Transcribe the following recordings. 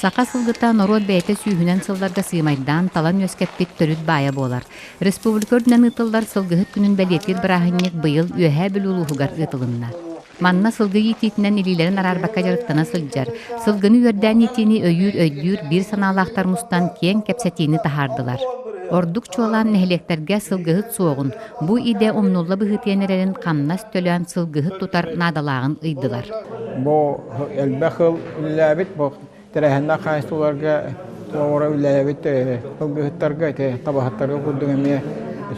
Саха сылгыта норуот бэйэтэ сүүһүнэн сылларга сыымайдаан талан үөскэппит төрүт баайа буолар. Республика үрдүнэн ыытыллар Сылгыһыт күнүн бэлиэтиир бырааһынньык быйыл Үөһээ Бүлүү улууһугар ыытылынна. Манна сылгы иитиитинэн илиилэрин араарбакка дьарыктана сылдьар, сылгыны үөрдээн иитиини өйүүр-өйдүүр биир санаалаахтар мустан киэҥ кэпсэтиини таһаардылар. Ордук чуолаан нэһилиэктэргэ сылгыһыт суоҕун, бу идэ умнулла быһыытыйан эрэрин хамнас төлөөн сылгыһыт тутар наадалааҕын ыйдылар. Бу элбэх ыл үлэлээбит, бу тэрээһиннээх хаһаайыстыбаларга туора үлэлээбит сылгыһыттарга, ити табаһыттарга курдук эмиэ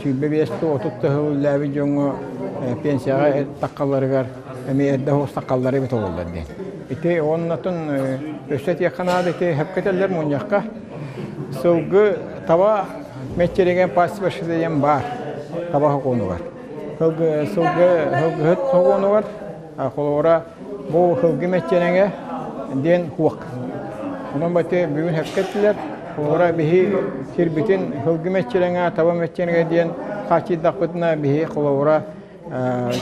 25 30 тыһы үлэлээбит дьоҥҥо пенсияҕа таххалларыгар эмиэ эрдэ соҕус таххаллара эбит буоллар диэн. Ити уоннатын өссө этиэххэ наада ити сөпкө этэллэр мунньахха сылгы таба мэччириҥэ пастбище диэн баар таба сокуонугар. Сылгы сылгы сылгыһыт сокуонугар холобура бу сылгы мэччирэҥэ диэн хуок. Онон бати бүгүн сөпкө эттилэр. Холобура биһи сирбитин сылгы мэччирэҥэ, таба мэччирэҥэ диэн хааччыйдахпытына биһи холобура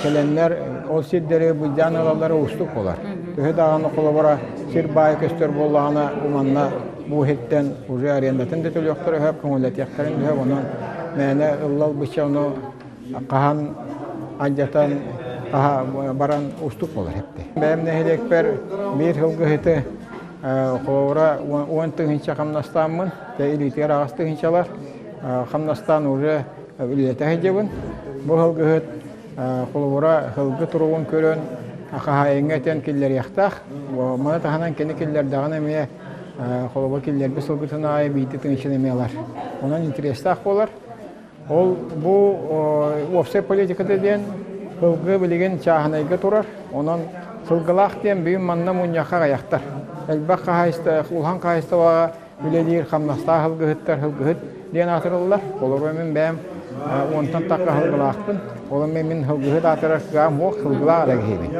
кэлэннэр ол сирдэри былдьаан ылаллара уустук буолар. Төһө даҕаны холобура сир баайа көстөр буоллаҕына бу манна бу иһиттэн уже арендатын да төлүөхтэрэ сөп, көҥүллэтиэхтэрин сөп, онон мээнэ ылла ылбычча ону хаһан алдьатан баран уустук буолар эбит. Бэйэм нэһилиэкпэр биир сылгыһыты холобура 10 тыһыынча хамнастааммын, илиитигэр 8 тыһыынчалар хамнастаан уже үлэлэтэ сылдьабын. Бу сылгыһыт холобура сылгы туругун көрөн хаһаайыҥҥа этэн киллэриэхтээх. Маны таһынан кини киллэрдэҕинэ эмиэ холобура киллэрбит сылгытын аайы биирдэ тыһыынчаны эмиэ ылар. Онон интэриэстээх буолар. Ол бу уопсай политиката диэн сылгы билигин чааһынайга турар. Онон сылгылаах диэн бүгүн манна мунньахха аҕыйахтар. Элбэх хаһаайыстыба, улахан хаһаайыстыбаҕа үлэлиир хамнастаах сылгыһыттар сылгыһыт диэн аатыраллар. Олору мин бэйэм уонтан тахха сылгылаахпын. Ол мин сылгыһыт аатырар кыаҕым суох, сылгылаах эрэ киһибин.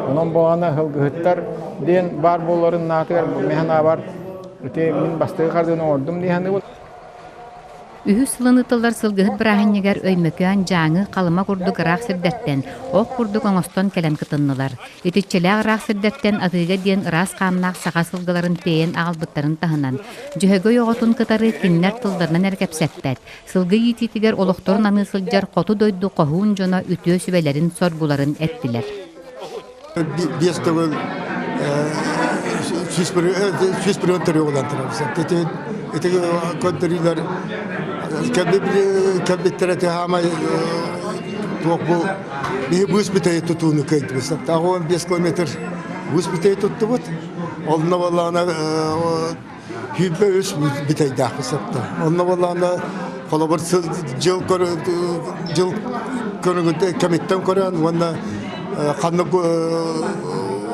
Онон буолана сылгыһыттар диэн баар буоларын наатыгар мин санаабар ити мин бастакы хардыыны оҥордум дии саныыбын. Үһүс сылын ыытыллар сылгыһыт бырааһынньыгар Өймөкөөн, Дьааҥы, Халыма курдук ыраах сирдэртэн, ох курдук оҥостон кэлэн кытыннылар. Итиччэлээх ыраах сирдэртэн атыыга диэн ыраас хааннаах саха сылгыларын тиэйэн аҕалбыттарын таһынан, Дьөһөгөй оҕотун кытары кинилэр тылларынан эрэ кэпсэппэт, сылгы иитиитигэр олохторун аныы сылдьар хоту дойду хоһуун дьоно үтүө сүбэлэрин-соргуларын эттилэр. Биэс төгүл 100 миллион төрүөҕүлэн турабыз. Ити көрдөрүүлэр кэлбиттэрэ хаамай туох бу биһи быыс бүтэйи тутууну кыайдыбыт. 15 километр быыс бүтэйи туттубут. Онно буоллаҕына 23 бүтэйдээхпит сөптө. Онно буоллаҕына холобур дьыл дьыл кэмиттэн көрөн уонна ханнык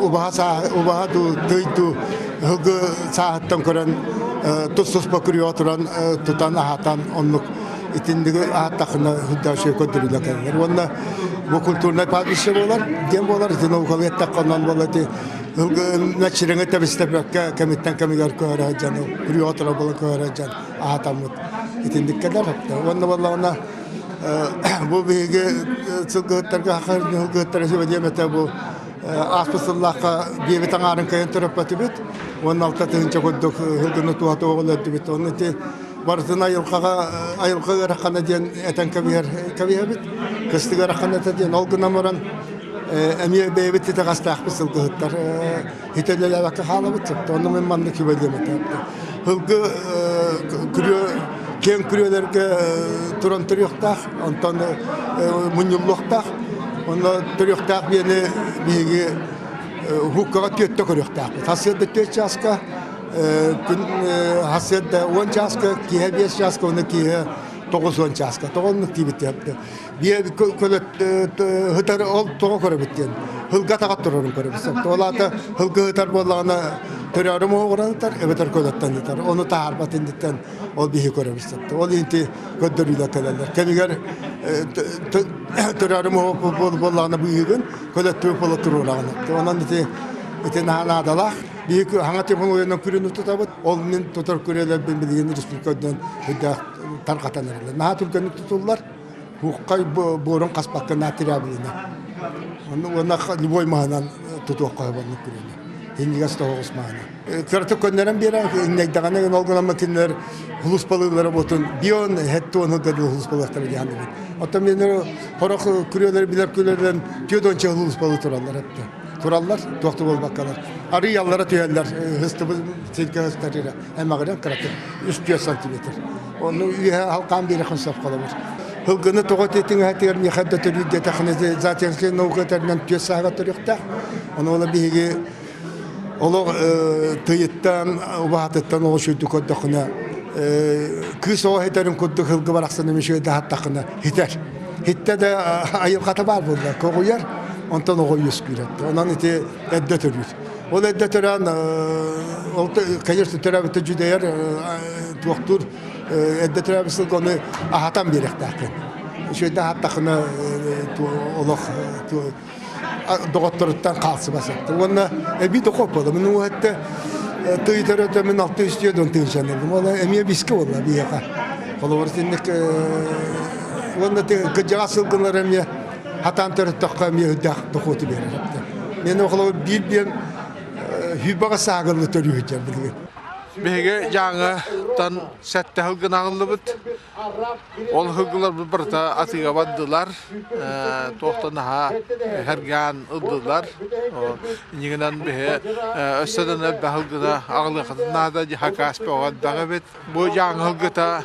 убаһа убаһа дуу тый дуу сылгы сааһыттан көрөн тус-туспа күрүөҕэ туран тутан аһатан оннук итинниги аһаттахына үрдээши көрдөрүүлэр кэлэллэр уонна бу культурнай пастбище буолар диэн буолар ити наукалыы эттэххэ онон буолар ити мэччирэҥи тэбистэбэккэ кэмиттэн кэмигэр көһөрө сылдьан күрүөҕэ турар буолан көһөрө сылдьан аһатаммыт итинник кэлэр уонна буоллаҕына бу биһиги сылгыһыттарга сылгыһыттара сүбэлиэм этэ бу ааспыт сыллаахха биэбит аҥаарын кыайан төрөппөтүбүт 16 тыһыынча курдук сылгыны туһата оҕолордубут онно ити барытын айылҕаҕа айылҕа ыарахана диэн этэн кэбиһэр кэбиһэбит кыстык ыарахана этэ диэн ол гынан баран эмиэ бэйэбит итэҕэстээхпит сылгыһыттар хитэлэлээбэккэ хаалабыт сөптө онно мин маннык сүбэлиэм этэ сылгы күрүө киэҥ күрүөлэргэ туран төрүөхтээх онтон мунньуллуохтаах онно төрүөхтээх биэни биһиги уһуккаҕа түөттэ көрүөхтээхпит сарсыарда 4 чааска күн сарсыарда 10 чааска киэһэ 5 чааска уонна киэһэ 90 чааска тоҕо оннук диибит биэ һытар ол тоҕо көрөбүт диэн һылга атаҕар турарын көрөбүт ол аата һылгы һытар буоллаҕына төрөөрү моһуогуран ытар эбэтэр көлөттөн ытар ону таһаарбат инниттэн ол биһи көрөбүт ол инти көрдөрүүлэр кэлэллэр кэмигэр төрөөрү моһуок буоллаҕына быыһыгын көлөттүбүт буола туруораҕын онон ити ити наһаа наадалаах биһи хаҥа технологиянан күрүнү тутабыт ол мин тутар күрүөлэрбин билигин республика үрдүнэн үрдээх тарҕатан эрэллэр наһаа түргэнник тутуллар Хуххай буорун хаспакка наатырябылына. Онно уонна любой маһынан тутуохха оннук күрүөнү. Иннигас тоҕус мааны. Кыратык көннөрөн биэрэн иннэйдэҕинэ гын ол гынан кинилэр хулуспалыыллара буотун бион хеттуон хылдары хулуспалыахтара диэн эбит. Оттон мен хорох күрүөлэри билэр күлэрден түөдонча хулуспалыы тураллар этте. Тураллар, туохту буолбаккалар. Арыйаллара түһэллэр, хыстыбы сиргэ хыстарыра эмэҕирэн кыратык 3-4 сантиметр. Онну үөһэ халкаан биэрэхин сөп холобур. Һылгыны тоҕо тиэтиҥэһэтигэр миэхэ да төрүүр диэтэххинэ зоотехническай наука этэринэн түөс сааһыгар төрүөхтээх. Ону ола биһиги олох тыйыттан, убаһатыттан олус үрдүк көрдөххүнэ кыыс оҕо хитэрин курдук һылгы барахсан эмиэ да хаттаххына хитэр. Хиттэ да айылҕата баар буолла, көҕүйэр, онтон оҕо үөскүүр. Онон ити эрдэ төрүүр. Ол эрдэ төрөөн, ол конечно төрөөбүтэ дьүдэйэр туохтуур эрдэ төрөөбүт сылга ону аһатан биэриэхтээххин. Үчүгэйдик аһаттаххына олох доҕотторуттан хаалсыбас этэ. Уонна эбии дохуот буолла. Мин уһатта тый төрөтө мин 604 тыһыынчанылым. Ол эмиэ биске буолла биһиэхэ. Холобур итинник уонна кырдьаҕас сылгылар эмиэ хатаан төрөттөххө эмиэ үрдээх дохуоту биэрэр. Мен холобур биир биэн хүйбаҕа саагылы төрүүһүтэр билигин. Биһиги Дьааҥыттан сэттэ сылгын аҕыллыбыт. Ол сылгыларбыт барыта атыыга бардылар, туохтан наһаа сэргээн ыллылар. Иннигинэн биһи өссө да элбэх сылгыны аҕалыаххытын наада дии хакаас бөҕө элбэх эбит. Бу Дьааҥы сылгыта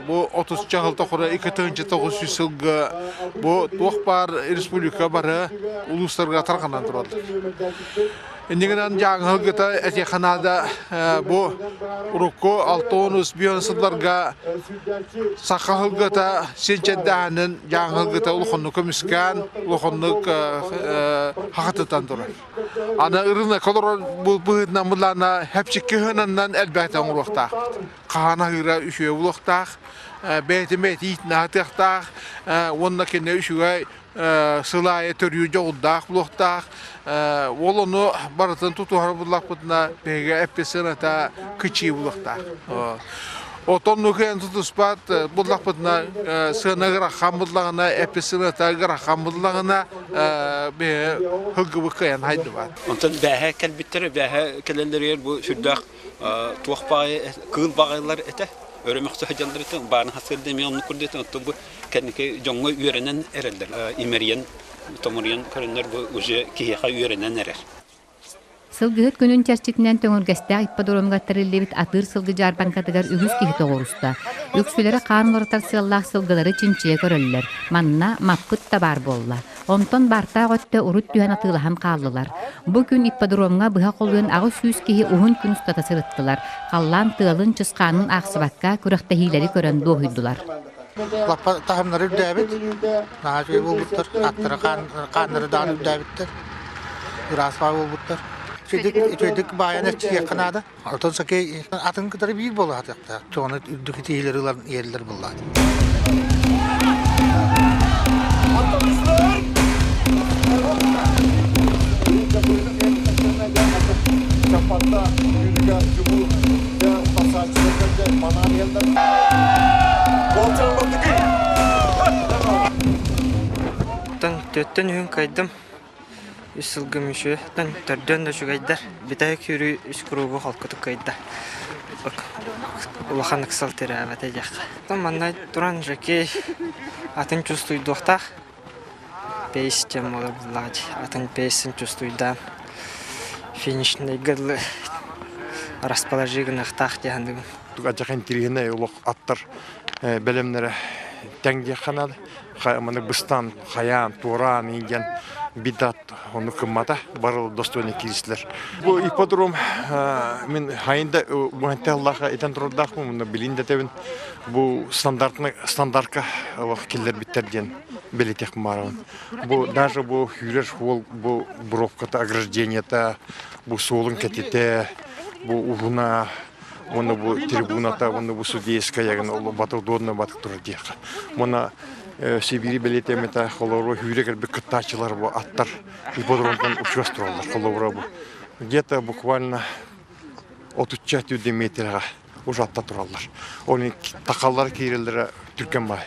бу отузча сыл тухары 2900 сылгы бу туох баар республика бары улуустарга тарҕанан тураллар. Иннигинэн Дьааҥы сылгыта этиэхэ наада бу урукку 63 сылларга саха сылгыта син чэрдээһинин Дьааҥы сылгыта улаханнык көмүскээн, улаханнык хахатытан турар. Аны ырыынакка олорор быһыытынан былаана хэпчикки ыһынаннан элбэхтэ оҥоруохтаахпыт. Хаһан аһыыра үчүгэй буолуохтаах, бэйэтин бэйэтэ иитинэ аһатыахтаах уонна кинини үчүгэй сыл аайы төрүү дьоҕурдаах буолуохтаах. Ол ону барытын тутуһар буллахпытына биһиги эппит сыаната кычыы буолуохтаах. Отон нукуйан тутуспат буллахпытына сыана ыарахан буллаҕына, эппит сыаната ыарахан буллаҕына биһи һылгыбыт кыайан хайдыбат. Онтон бээһэ кэлбиттэрэ, бээһэ кэлэллэригэр бу сүрдээх туох баҕайы кыыл баҕайылар этэ, өрө мөхсө сылдьаллар этэ, баарын хасыарда эмиэ оннук курдук этэ, оттон бу кэнники дьоҥҥо үөрэнэн эрэллэр, имэрийэн, томоруйан көрөннөр бу уже киһиэхэ үөрэнэн эрэр. Сылгыһыт күнүн чэрчитинэн Төҥүргэстээх ипподромугар тэриллибит атыыр сылгы дьаарбаҥкатыгар үгүс киһи тоҕуоруста. Үксүлэрэ хаан уларытар сыаллаах сылгылары чинчийэ көрөллөр. Манна маппыт да баар буолла. Онтон баартаах өттө урут түһэн атыылаһан хааллылар. Бу күн ипподромҥа быһа холуйан 800 киһи уһун күн устата сырыттылар. Халлаан тыалын, чысхаанын аахсыбакка күрэхтэһиилэри көрөн дуоһуйдулар. Лаппа таһымнары үрдээбит, наһаа үчүгэй буолбуттар, аттара хааннары даҕаны үрдээбиттэр, ыраас баа буолбуттар. Үчүгэйдик, үчүгэйдик баайан эрчийиэххэ наада. Оттон сакей атын кытары биир буола сатыахтаах. Чоҕуну үрдүк итиилэри ылан иһэллэр буоллаат. Төттөн үһүн кыайдым. Үс сылга мүшүөттэн төрдүөн да үчүгэйдэр. Бүтэһик сүүрүү үс кругу холкутук кыайда. Улахан ыксал тирээбэтэ диэххэ. Манна туран жокей атын чувствуйдуохтаах. Пейс диэн буолар буоллаҕа дии. Атын пейсин чувствуйдаан финишнэйгэ дылы расположи гыныахтаах дии саныыбын. Адьах интириэһинэй олох аттар бэлэмнэрэ тэҥ диэххэ наада. Маны быстан, хайаан, туораан иҥэн бидат ону кыммата бары достойно киирсилэр. Бу ипподром мин хайында бу итен турардаахпын муну билин дэтэбин бу стандартны стандартка киллэрбиттэр диэн билитих баарабын. Бу даже бу хүрэр суол бу бровката ограждениета бу суолун кэтитэ бу уһуна уонна бу трибуната уонна бу судейская батылдуонна батык турар диэххэ. Муна Сибири бэлиэтэммитэ холобура хүүрэ кэлбит кыттааччылар бу аттар ипподромтан учуос тураллар холобура бу где-то буквально отучча түрдэ метрға уже атта тураллар. Оны тақаллар кииреллere түркен бай.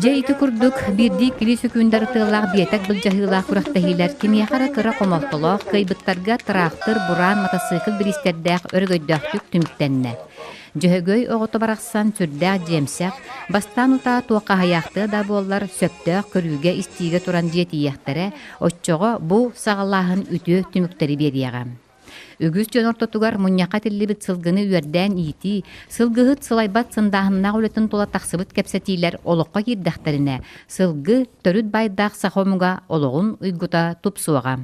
Дьэ ити курдук, биирдии кили сөкүүндэр ытыалаах биэтэк былдьаһыылаах күрэхтэһиилэр кимиэхэ эрэ кыра хомолтолоох кыайбыттарга тыраахтыр, бураан, матасыыкыл бириистэрдээх өрөгөйдөөхтүк түмүктэннэ. Дьөһөгөй оҕото барахсан сүрдээх дьиэмсэх, бастаан утаа туоххаһыйаахтыа да буоллар, сөптөөх көрүүгэ-истиигэ туран дьиэтийиэхтэрэ, оччоҕо бу саҕалааһын үтүө түмүктэри биэриэҕэ. Үгүс дьон ортотугар мунньахха этиллибит сылгыны үөрдээн иитии, сылгыһыт сылайбат сындааһыннаах үлэтин тула тахсыбыт кэпсэтиилэр олоххо киирдэхтэринэ, сылгы төрүт баайдаах саха омуга олоҕун уйгута тупсуоҕа.